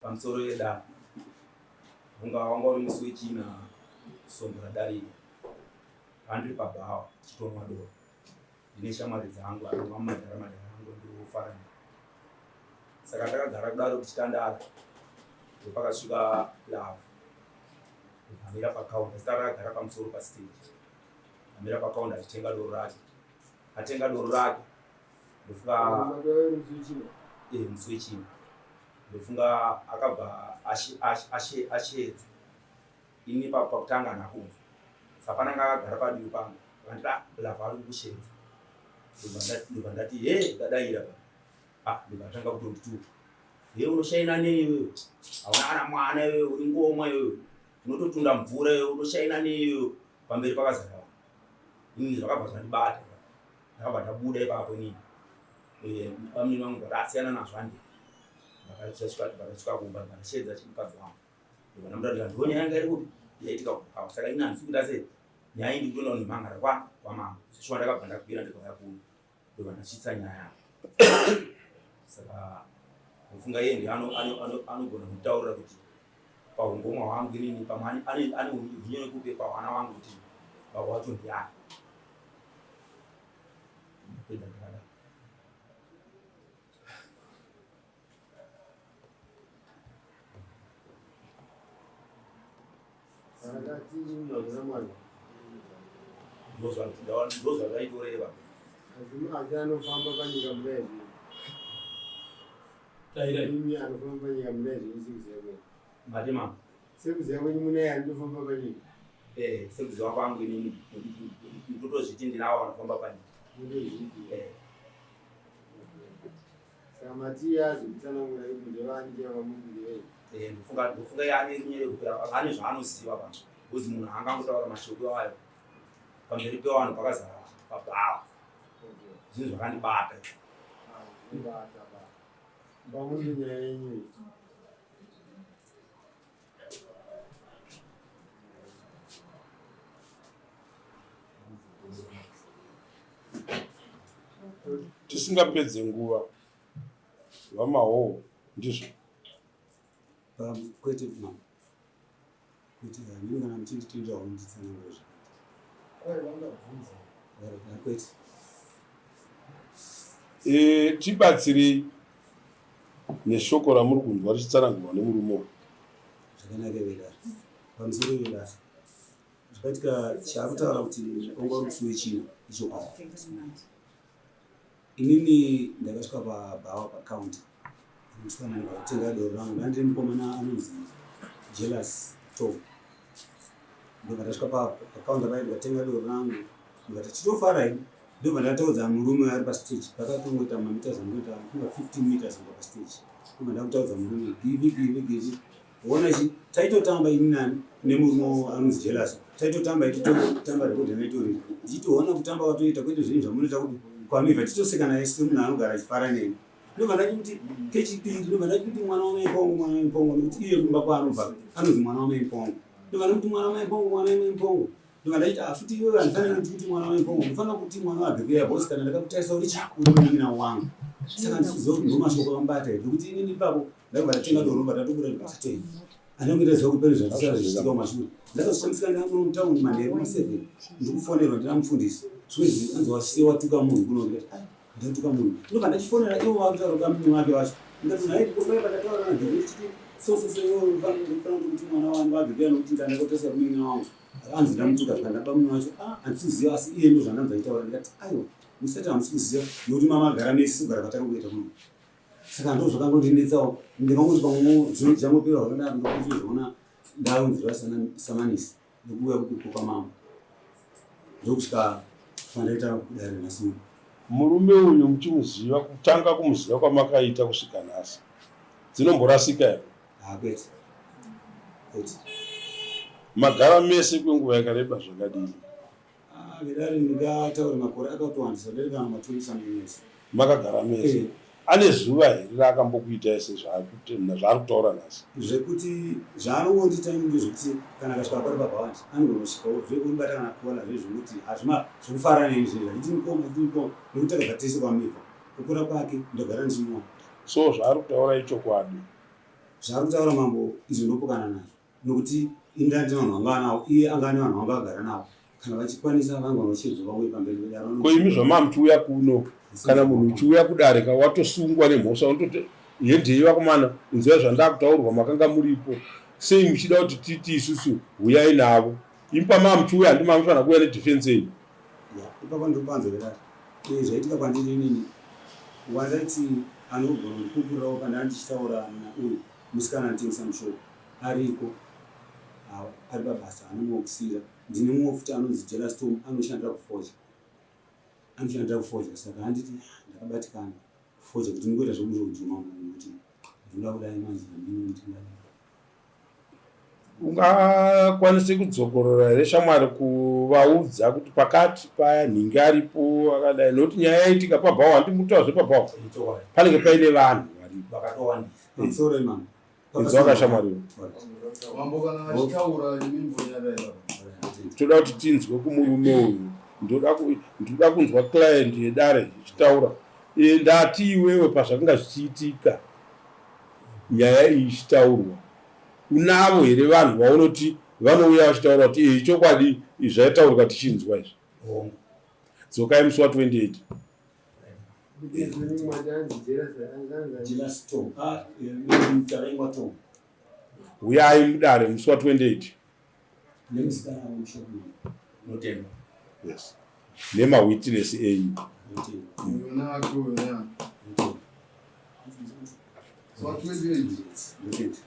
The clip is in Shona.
Pamusoro yedare, unga wanga uri musi wechina svondo radarika, pandiri pabhawa tichitonwa doro ndine shamwari dzangu anova madhara madhara angu ndofara naye. Saka takagara kudaro tichitandara, ndopakasvika Love amira pakaunta, zita rakagara pamusoro pastage, amira pakaunta achitenga doro rake, atenga doro rake ndofunga musi wechina ndofunga akabva asheedza ini pakutanga handina kunzwa saka pananga akagara padivi pangu akanditi ah lava ari kukusheedza ndobva ndati he ndadaira pa ah ndobva atanga kutondituka he unoshaina nei iwewe hauna kana mwana iwewe uri ngomwa iwewe unototunda mvura iwewe unoshaina nei iwewe pamberi pakazara vanhu ini zvakabva zvandibata ndakabva ndabuda ipapo inini eh, bamnini vangu vakasiyana nazvo handi ndakasvika kumba ndakasheedza chimukadzi wangu ndobva ndamutaurira ndo nyaya yanga iri kupi yaitika kumba saka ini handisi kuita sei nyaya iyi ndikutoenda kunemhangara kwa kwamambo seshuwa ndakabva ndakwira ndikauya kuno ndobva ndasvitsa nyaya yangu saka ndofunga iye ndiye anogona kutaurira kuti pahungomwa hwangu inini pamwe ane hunyerekupe pahwana wangu kuti baba wacho ndiani ndapedza ndakadaro. Ndozvazvaitoreva. Asi anofamba panyika mudai zvinhu. Anofamba panyika mudai zvinhu sekuziva kwenyu. Mati mama. Sekuziva kwenyu mune anotofamba panyika. Eh, sekuziva kwangu inini ndotozviti ndinawo anofamba panyika. Ndotozviti. Eh. Saka mati azokutsanangura kuti ndevani chava mumbi Eh, ndofunga ndofunga yaane runyere ane zvaanoziva pano. Because munhu haangangotaura mashoko ayo pamberi pevanhu pakazara pabhawa. Zvinhu zvakandibata. Ah, Pamwe nyaya yenyu. Tisingapedze nguva VaMahoho ndizvo? Kwete mama. Kwete hameno kana muchinditendera kunditsanangura zvakaita. Kwai vangabvunza. Kwete. E, tibatsirei neshoko ramuri kunzwa richitsanangurwa nemurume uyu. Zvakanaka vedare. Pamusoro vedare. Zvakaitika chaakutaura kuti wanga uri musi wechina ichokwadi. Inini ndakasvika pabhawa pacounter ndikasvika ndikatenga doro rangu ndandiri mukomana anonzi Jealous Tom ndobva ndasvika pacounter paye ndikatenga doro rangu ndikati chitofara ini ndobva ndataudza murume ari pastage pakatongoita mameters angoita kunga 15 meters kubva pastage ndobva ndakutaudza murume givi givi givi Ona chi taitotamba ini nani nemurume anonzi jealous taitotamba ititotamba record yanga itori ndichitoona kutamba watoita kwete zvinhu zvamunoita kuti kwamivha titoseka naye semunhu anogara achifara neni ndobva ndati kuti kechipiri ndobva ndati kuti mwana wamai mpongo mwana wamai mpongo nekuti iye kumba kwaanobva anonzi mwana wamai mpongo ndobva ndakuti mwana wamai mpongo mwana wamai mpongo ndobva ndaiti ah, futi iwewe handifanira kuti kuti mwana wamai mpongo ndinofanira kuti mwana wabhekuya bosi kana ndakakutarisa uri uri munin'ina wangu saka ndisiziva kuti ndomashoko amubata here nekuti inini ipapo Ndakabva ndatenga doro ndobva ndatobuda ndikatitenga. Anenge ndaziva kuti pane zvatisara zvichiitika kumashure. Ndakazoshamisa ndakuno mutauni manheru ma 7 ndikufonerwa ndina mufundisi. Zvinzi anzi wasiya watuka munhu kuno ndikati ah ndatuka munhu. Ndobva ndachifonera ivo vakutaura kuda mumwe wake wacho. Ndikati nhai ndikopaya pandataura na Gebe ndichiti so so so iwe unofanira kuti mwana wangu abve nokuti ndandakotesa munin'ina wangu. Anzi ndamutuka zvikandaba mumwe wacho ah handisi kuziva asi iye ndozvandanzi achitaura ndikati aiwa musati hamusi kuziva nokuti mama agara nesi kugara kwatangoita kuno. Saka ndo zvakangondinetsawo ndikangoti pamwe zvinhu zvichangopera zvakadaro ndokuchizoona ndaunzirwa samanisi nekuuya kupi kwamambo ndokusvika pandaita kudare nhasi uno. Murume uyu muchimuziva kutanga kumuziva kwamakaita kusvika nhasi dzinomborasika here? Haa kwete kwete. Magara mese kwenguva yakareba zvakadini? Ah, vedare ndingataura makore akatowandisa ndiri kana ma 20 something years. Makagara mese. Eh. Ane zuva here raakambokuitai sezvaari kutaura nhasi? Zvekuti zvaanongondiita ini ndezvekuti kana akasvika pari baba vanje anogonosvikawo zvekunibata kana kola zvezvekuti hazvima zvekufara neni zvezvo achiti mukoma achiti mukoma nekuti takabva tese kwamivha kukura kwake ndogara ndichimuona. So zvaari kutaura ichokwadi. Zvaari kutaura mambo izvo ndopokana nazvo nokuti ini ndandine vanhu vanga anawo, iye anga ane vanhu vanga agara navo. Kana vachikwanisa vanga vachedzwa vauye pamberi pedare. Ko imi zvamamuchiuya kuno, kana munhu uchiuya kudare ka watosungwa nemhosva unototi hendei vakomana, inzwai zvandakutaurwa, makanga muripo sei muchida kuti titi isusu huyai navo? Imi pamamuchiuya handi mamufanira kuuya nedefense yenyu? Ipapo ndiri kupanzwa vedare. Zvaitika kwandiri inini, wandaiti anogona kundipupurirawo pandanga ndichitaura nauyu musikana anotengesa mushop ariko, ari pabasa, haana mumwe wekusiira. Ndine mumwe futi anonzi Jealous Tom, anoshandira kufoja, anoshandira kufoja. Saka handiti ndakabatikana kufoja kuti ndingoita zvekuzojuma munhu kuti ndinoda kudai manje handini ndingadai. Ungakwanise kudzokorora here shamwari kuvaudza kuti pakati paya nhingi aripo akadai, nokuti nyaya yaitika pabhawa, handi mutaura zvepabhawa, panenge paine vanhu varipo vakatowandisa. Pamusoro imama. Inzwa kashamwari. Mambo kana vachitaura imi mbonyara ipapa. Toda kuti tinzwe kumurume uyu, ndoda kunzwa client yedare ichitaura. Ndati iwewe pazvakanga zvichiitika nyaya iyi ichitaurwa, unavo here vanhu vaunoti vanouya vachitaura kuti iyi chokwadi zvaitaurwa tichinzwa izvi? Dzokai musi wa 28. Jealous Tom. Taraingwa Tom. Uyai mudare musi wa 28. Nemusikana wemushop. Notenda. Yes, nemawitness enyu. Uyo nake uyo nake. So 28. Notenda.